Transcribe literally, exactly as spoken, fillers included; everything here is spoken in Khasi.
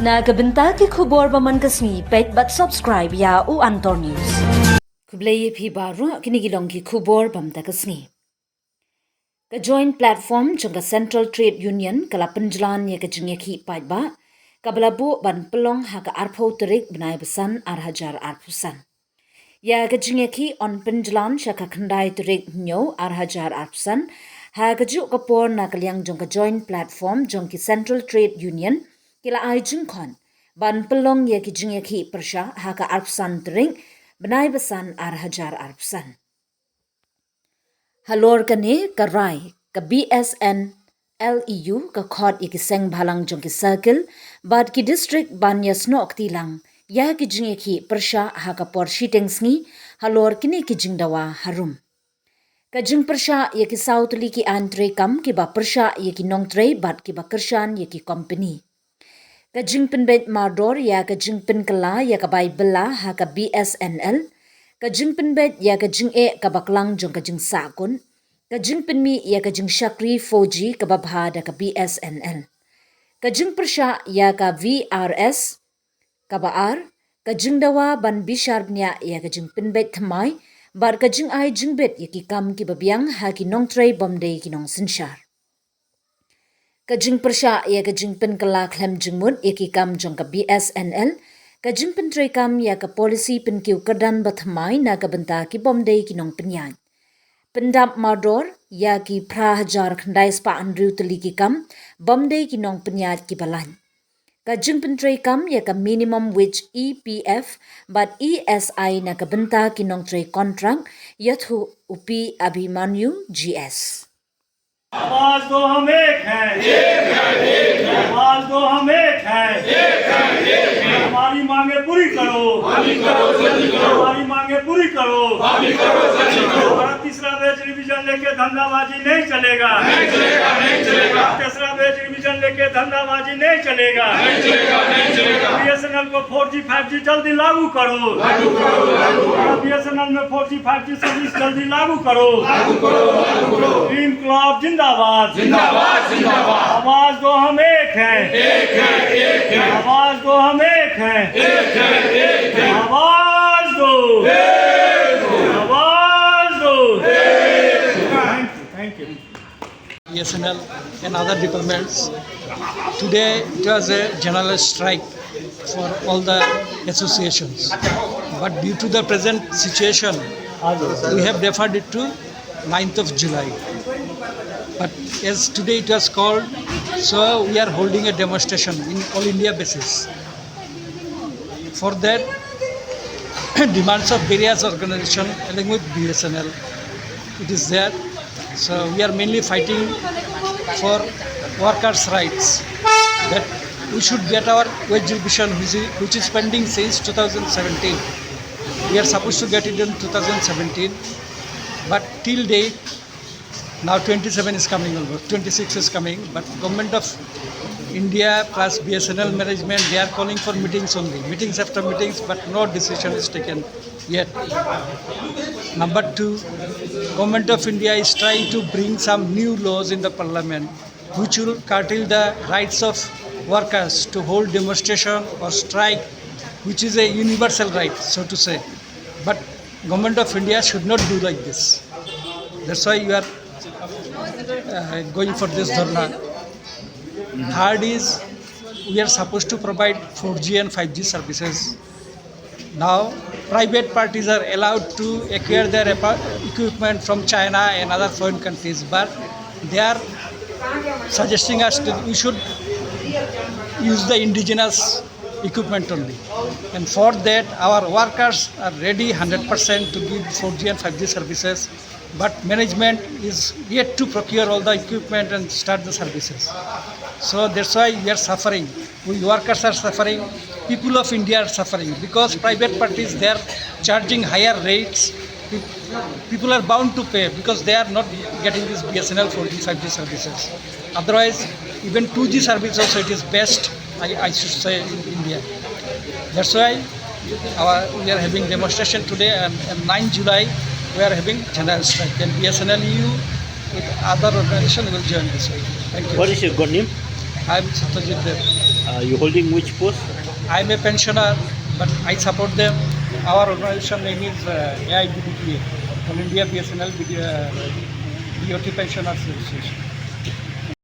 Na ka bynta ki khubor ba man ka sngi, peit bad subscribe ïa u Antor News. Khublei ïa phi baroh, kine ki long ki khubor ba man ka sngi. Ka Joint Platform jong ka Central Trade Union ka la pynjlan ïa ka jingïakhih paidbah kaba la buh ban pynlong ha ka arphew tarik bnai ba san ar hajar arphew san. Ïa ka jingïakhih yn pynjlan sha ka khyndai tarik Hynñiew ar hajar arphew san. Ha kajuh ka por na ka liang jong ka Joint Platform jong ki Central Trade Union ki la ai jingkhot ban pynlong ïa ki jingïakhih pyrshah ha ka arphew san tarik bnai ba san ar hajar arphew san. Halor kane ka rai, ka B S N L E U ka khot ïa ki seng bhalang jong ki circle bad ki district ban ïasnoh kti lang ïa ki jingïakhih pyrshah ha ka por shiteng sngi halor kine ki jingdawa harum. Ka jingpyrshah ïa ki saw tylli ki aiñ treikam kiba pyrshah ïa ki nongtrei bad kiba kyrshan ïa ki kompeni. Ka jingpynbeit mardor ïa ka jingpynkylla ïa ka bai bylla ha ka B S N L. Ka jingpynbeit ïa ka jingeh kaba klang jong ka jingsahkut. Ka jingpynmih ïa ka jingshakri four G kaba bha da ka B S N L. Ka jingpyrshah ïa ka V R S. Kaba ar, ka jingdawa ban bishar bniah ïa ka jingpynbeit thymmai bad ka jingai jingbit ïa ki kam kiba biang ha ki nongtrei bym dei ki nongsynshar. Ka jingpyrshah ïa ka jingpynkylla khlem jingmut ïa ki kam jong ka B S N L. Ka jingpyntreikam ïa ka polisi pynkiew kyrdan ba thymmai na ka bynta ki bym dei ki nongpynïaid. Pyndap mardor ïa ki phra hajar khyndai spah hynriew tylli ki kam bym dei ki nongpynïaid kiba lait. Ka jingpyntreikam ïa ka minimum wage, E P F bad E S I na ka bynta ki nongtrei kontrak, ïathuh u P Abhimanyu G S. आवाज दो, हम एक हैं। आवाज दो, हम एक हैं। हमारी मांगे पूरी करो। हमारी मांगे पूरी करो। हमारा तीसरा वेज रिवीजन लेके धंधाबाजी नहीं चलेगा। तीसरा वेज रिवीजन लेके धंधाबाजी नहीं चलेगा। B S N L को four G five G जल्दी लागू करो। B S N L में four G five G सर्विस जल्दी लागू करो। इनकलाब जिंदाबाद। आवाज दो, हम एक हैं। आवाज दो, हम एक हैं। आवाज दो। आवाज दो। Thank you, thank you. B S N L and other departments. Today it was a general strike for all the associations. But due to the present situation, we have deferred it to ninth of July. But as today it was called, so we are holding a demonstration in all India basis. For that, demands of various organizations along with B S N L, it is there. So we are mainly fighting for workers' rights, that we should get our wage revision, which is, which is pending since two thousand seventeen. We are supposed to get it in two thousand seventeen, but till date, now twenty-seven is coming almost, twenty-six is coming, but Government of India plus B S N L management, they are calling for meetings only, meetings after meetings, but no decision is taken yet. Number two, Government of India is trying to bring some new laws in the parliament which will curtail the rights of workers to hold demonstration or strike, which is a universal right, so to say. But Government of India should not do like this. That's why you are uh, going for this dharna. Third is, we are supposed to provide four G and five G services. Now, private parties are allowed to acquire their epa- equipment from China and other foreign countries, but they are suggesting us that we should use the indigenous equipment only. And for that, our workers are ready hundred percent to give four G and five G services, but management is yet to procure all the equipment and start the services. So that's why we are suffering. We workers are suffering. People of India are suffering because private parties, they are charging higher rates. Pe- People are bound to pay because they are not getting this B S N L four G, five G services. Otherwise, even two G service also, it is best, I, I should say, in India. That's why our, we are having demonstration today, and, and ninth July we are having general strike. And B S N L E U with other organization will join this week. Thank you. What is your good name? I'm Satyajit Dev. Uh, you holding which post? I'm a pensioner, but I support them. Our organization name is uh, A I B D P A, All India B S N L B D, uh, B O T Pensioners Association.